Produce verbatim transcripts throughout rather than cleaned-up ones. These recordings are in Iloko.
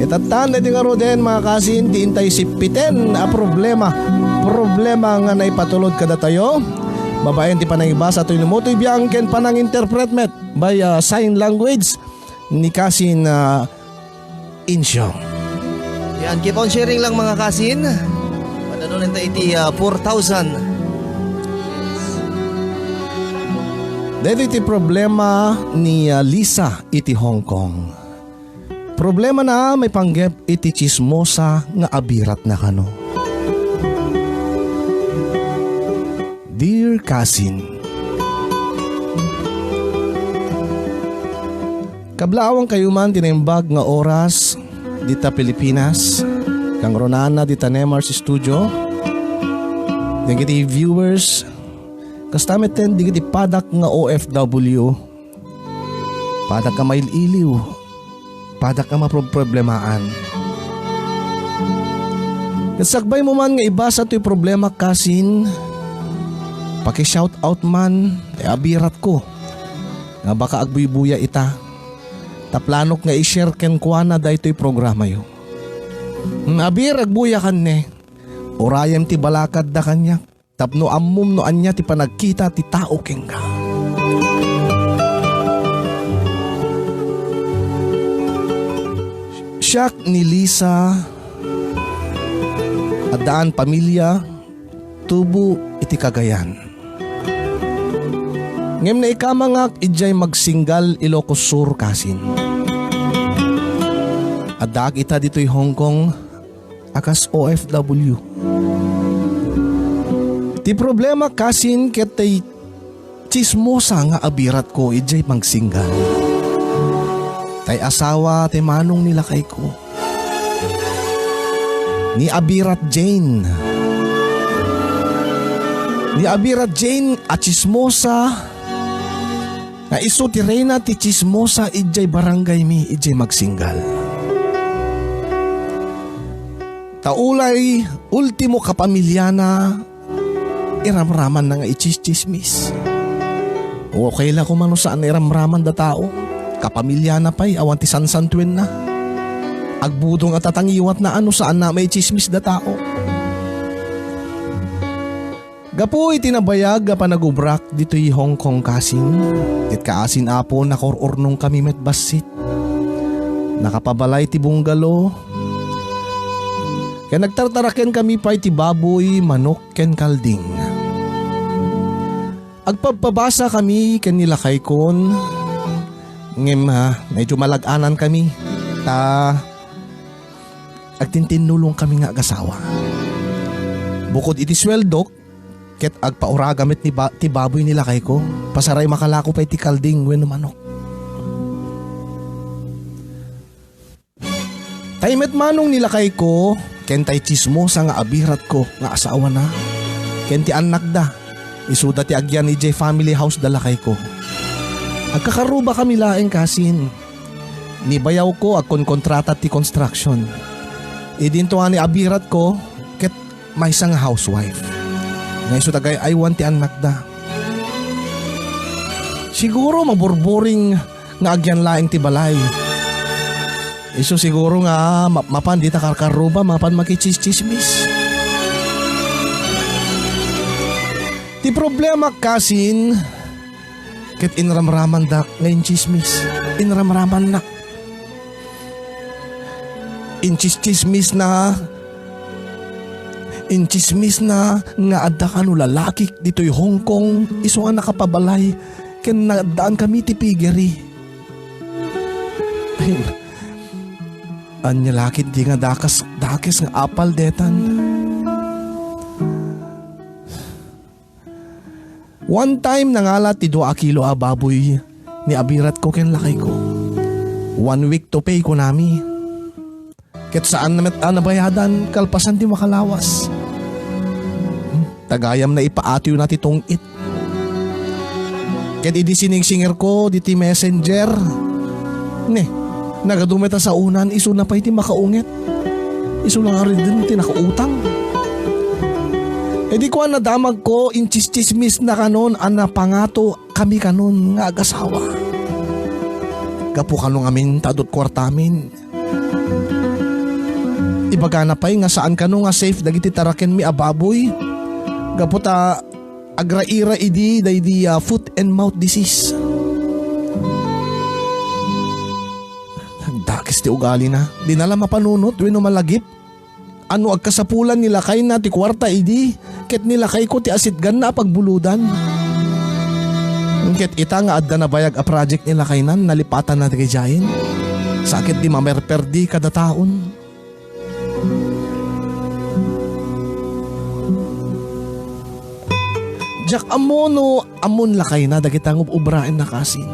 Itattan iti ngaruden, mga kasin, ti intay sippiten a problema. Problema nga naipatulod kadatayo. Babaen ti panangibasa toy numotoy biang ken pananginterpret met by, ah, sign language ni kasin, ah, Insyong. Yan, keep on sharing lang, mga kasin. Padalunenta iti, ah, four thousand. Daytoy ti problema ni, ah, Lisa iti Hong Kong. Problema na maipanggep iti chismosa nga abiratna kano. Dear cousin, kablaawan kayo man ti naimbag nga oras dita Pilipinas, kangrunaanna dita Nemars Studio, dagiti viewers, kasta met ken dagiti padak nga O F W, padak nga mail-iliw, padak nga maproblemaen. Ket sakbay mo man nga ibasa toy problema, kasin, paki-shout out man ti abiratko nga baka agbuybuya ita. Ta planok nga i-share kenkuana daytoy programayo. Hmm, abir, agbuyakan ne. Urayem ti balakadda kaniak tapno ammom no ania ti panagkita ti tao kenka. Siak ni Lisa, addaan pamilia, tubo iti Cagayan. Ngem naikamangak idiay Magsinggal, Ilocos Sur, kasin. Addaak ita ditoy Hong Kong a kas O F W. Ti problema, kasin, ket tay chismosa nga abiratko idiay Magsinggal. Tay asawa ti manong ni lakayko. Ni Abirat Jane. Ni Abirat Jane a chismosa nga isu ti reyna ti chismosa idiay barangay mi idiay Magsinggal. Ta ulay ultimo kapamiliana, iramramanna nga ichischismis. Okay la koma no saan nga iramraman da tao. Kapamiliana pay, awan ti sansantuenna. Agbudong a tatangiwatna no saanna maichismis da tao. Gapu iti nabayag a panagubrak ditoy Hong Kong, kasin, ket kaasin Apo, nakaur-urnong kami met bassit. Nakapabalay ti bungalow. Ken nagtartaraken kami pay ti baboy, manok, ken kalding. Agpabpabasa kami ken ni lakaykon, ngem, ah, medyo malag-anan kami, ta agtintinnulong kami nga agasawa. Bukod iti sueldok, ket agpauraga met ni ba-, ti baboy ni lakayko, pasaray makalako pay ti kalding wenno manok. Tay met manong ni lakayko, ken tay chismosa nga abiratko nga asawana, ken ti annakda, isuda ti agyan idiay family house da lakayko. Agkakarruba kami laeng, kasin. Ni bayawko agkonkontrata ti construction. Idinto nga ni abiratko, ket maysa nga housewife. Nga isu ti agay-aywan ti annakda. Siguro maburburing nga agyan laeng ti balay. Isu siguro nga ma-, mapan dita karkarruba, mapan makichischismis. Ti problema, kasin, ket inramramandak nga inchismis. Inramramannak. Inchischismisna, inchischismisna nga adda kano lalakik ditoy Hong Kong, isu nga nakapabalay, ken naaddaan kami ti piggery. Ay, ania la ketdi nga dakas, dakes nga apal detan. One time, nangala ti dua a kilo a baboy ni abiratko ken lakayko. One week to pay, kunami. Ket saan na met a nabayadan, kalpasan ti makalawas. Hmm, tagayam na ipaatewna ti tungit. Ket idi siningsingerko diti messenger, ne, nagadu met a saonan, isuna pay ti makaunget. Isu la ngaruden ti nakautang. Idi kuan a damagko, inchischismisna kanon a napangato kami kanon nga agasawa. Gapu kano ngamin ta adut kuartamin. Ibagana pay nga saan kano nga safe dagiti tarakenmi a baboy gapu ta agraira idi daydi, ah, foot and mouth disease. Nagdakes ti ugalina. Dina la mapanunot wenno malagip. Ano agkasapulan ni lakayna ti kuarta idi, ket ni lakayko ti asitganna a pagbuludan. Ket ita nga adda nabayag a project ni lakaynan, nalipatanna dagiti ayan. Sa ket di mamerperdi kada taon. Diak ammo no ammon lakayna dagita nga ub-ubraenna, kasin.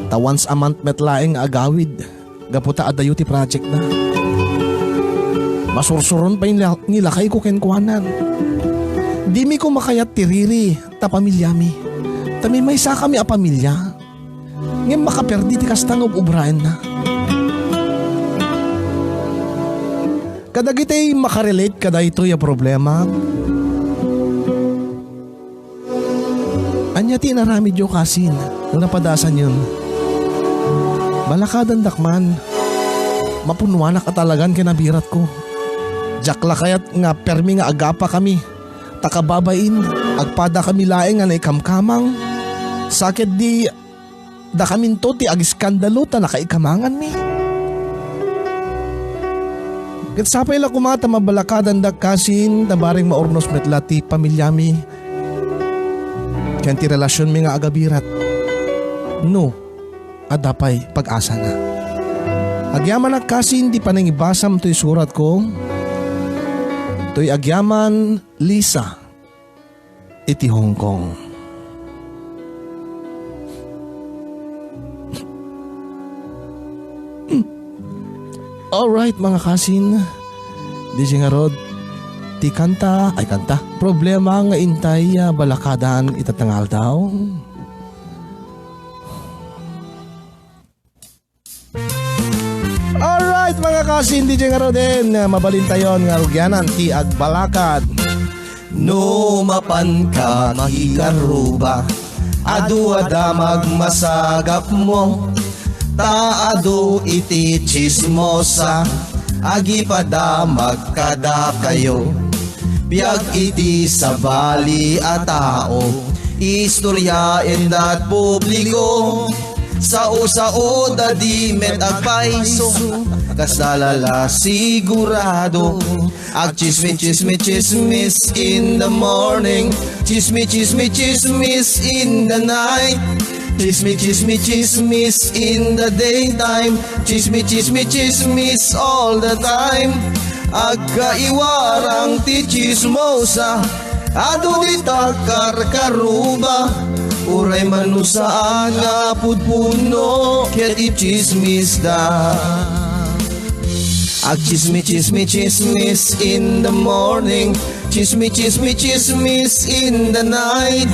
Ta once a month met laeng nga agawid gapu ta adayo ti project na. Masursuron pay ni la-, ni lakayko kenkuana. Dimi ko makayat ti riri ta pamiliami. Ta may maysakami a pamilia. Ngem makaperdi ti kasta nga ub-ubraenna. Kadagiti makarelate kadaytoy a problema, ania ti inaramidyo, kasin, no napadasanyon? Balakadandak man. Mapunnuanak a talagan ken nabiratko. Diak la kayat nga permi nga agapakami. Ta kababain, agpadakami laeng nga naikamkamang. Sa ket di dakaminto ti agiskandalo ta nakaikamanganmi. Ket sapay la koma ta mabalakadandak, kasin, ta bareng maurnos met la ti pamiliami ken ti relasionmi nga agabirat. No, adda pay pag-asana. Agyamanak, kasin, ti panangibasam toy suratko. Toy agyaman Lisa iti Hong Kong. Alright, mga kasin, D J ngarud, ti kanta, ay kanta, problema nga intay, ah, balakadan ita nga aldaw. Alright, mga kasin, D J ngaruden, mabalintayon nga rugyanan ti agbalakad. No mapanka makikaruba, adu a damag masagapmo, ta adu iti tsismosa, agipadamag kadakayo. Biag iti sabali a tao, istorya indat publiko. Sao-sao da di met agpayso, kasla la sigurado. Agchismis, chismis, chismis in the morning. Chismis, chismis, chismis in the night. Chismis, chismis, chismis in the daytime. Chismis, chismis, chismis all the time. Agkaiwarang ti chismosa. Adu dita karkaruba, uray man no saan nga pudpudno ket ichismisda. Agchismis, chismis, chismis in the morning. Chismis, chismis, chismis in the night.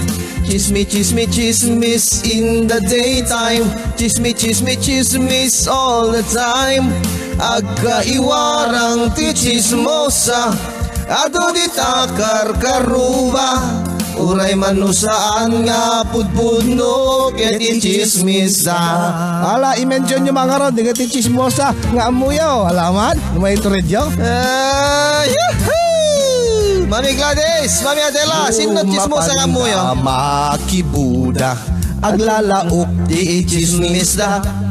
Chismis, chismis, chismis in the daytime. Chismis, chismis, chismis all the time. Agkaiwarang ti chismosa. Adu dita karkaruba, uray man no saan nga pudpudno ket ichismisda. Ala, i-mention yo, mga ngarud, dagiti chismosa nga ammoyo. Ala man, no maituredyo. Eh, yahoo! Mami Gladys, Mami Adela, sino chismosa nga ammoyo? Makibuda, aglalaok ti ichismisda.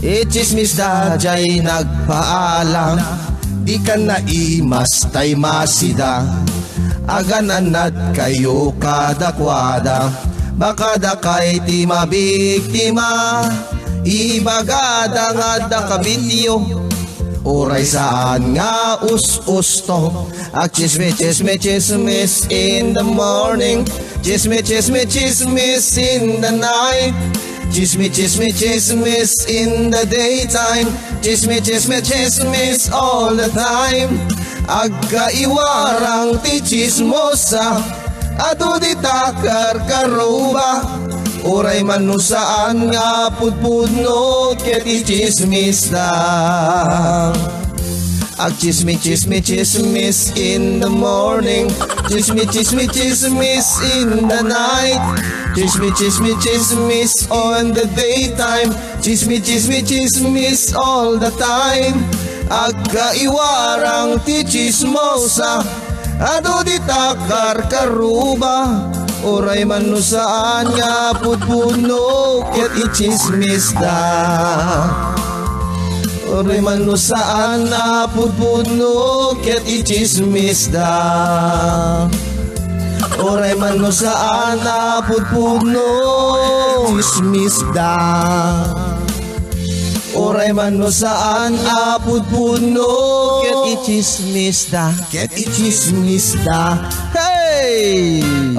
Ichismisda jay nagpaalam, di kan naimas tay masida. Agananad kayo kadakuada, baka dakay ti mabiktima. Ibagada nga adda kabityo, uray saan nga us-usto. Agchismis, chismis, chismis in the morning. Chismis, chismis, chismis in the night. Chismis, chismis, chismis in the daytime. Chismis, chismis, chismis all the time. Agkaiwarang ti chismosa. Adu dita karkaruba. Uray man no saan nga pudpudno ket ichismisda. Agchismis, chismis, chismis in the morning. Chismis, chismis, chismis in the night. Chismis, chismis, chismis on the daytime. Chismis, chismis, chismis all the time. Agkaiwarang ti chismosa, adu dita karkaruba. Uray man no saan nga pudpudno ket ichismisda. Uray man no saan nga pudpudno ket ichismisda. Uray man no saan nga pudpudno, chismisda. Uray man no saan nga pudpudno, ket ichismisda. Ket ichismisda. Hey!